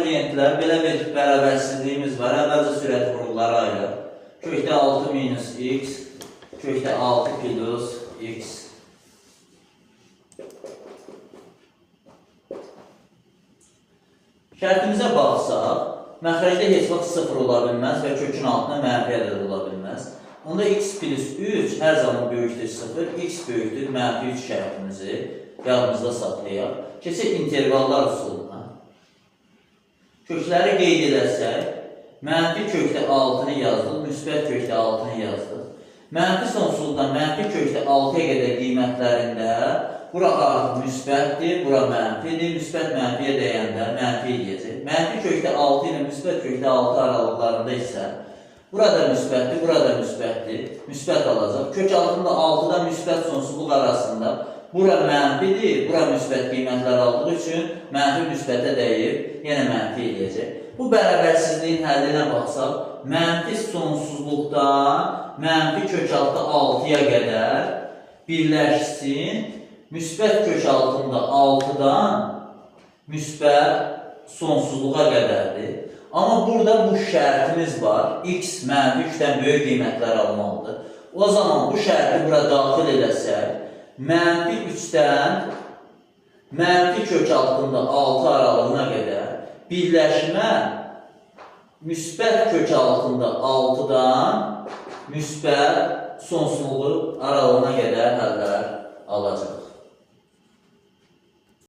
Abituriyentlər, belə bir bərabərsizliyimiz var. Əvvəlcə sürət vurğuları ayıraq. Kökdə 6 minus x, kökdə 6 plus x. Şərtimizə baxsaq, məxrəcdə heç vaxt 0 ola bilməz və kökün altına mənfi ədəd ola bilməz. Onda x plus 3 hər zaman böyükdür 0, x böyükdür mənfi 3 şərtimizi yadımızda saxlayaq. Keçək intervallar üsuluna. Kökləri qeyd edərsək, mənfi kökdə 6-nı yazdıq, müsbət kökdə 6-nı yazdıq. Mənfi sonsuzluqdan mənfi kökdə 6-ya qədər qiymətlərində bura artıq müsbətdir, bura mənfidir. Müsbət mənfiyə dəyəndə mənfi eləyəcək. Mənfi kökdə 6 ilə müsbət kökdə 6 aralıqlarında isə burada müsbətdir, burada müsbətdir. Müsbət alacaq. Kök altında 6-dan müsbət sonsuzluq arasında bura mənfidir, bura müsbət qiymətlər aldığı üçün mənfi müsbətə dəyib, yenə mənfi eləyəcək. Bu bərabərsizliyin həllinə baxsaq, mənfi sonsuzluqdan mənfi kök altı 6-ya qədər birləşsin, müsbət kök altında 6-dan müsbət sonsuzluğa qədərdir. Amma burada bu şərtimiz var. X mənfi 3-dən böyük qiymətlər almalıdır. O zaman bu şərti bura daxil eləsək, mənfi 3-dən mənfi kök altında 6 aralığına qədər birləşmə müsbət kök altında 6-dan müsbət sonsuzluğu aralığına qədər həllər alacaq.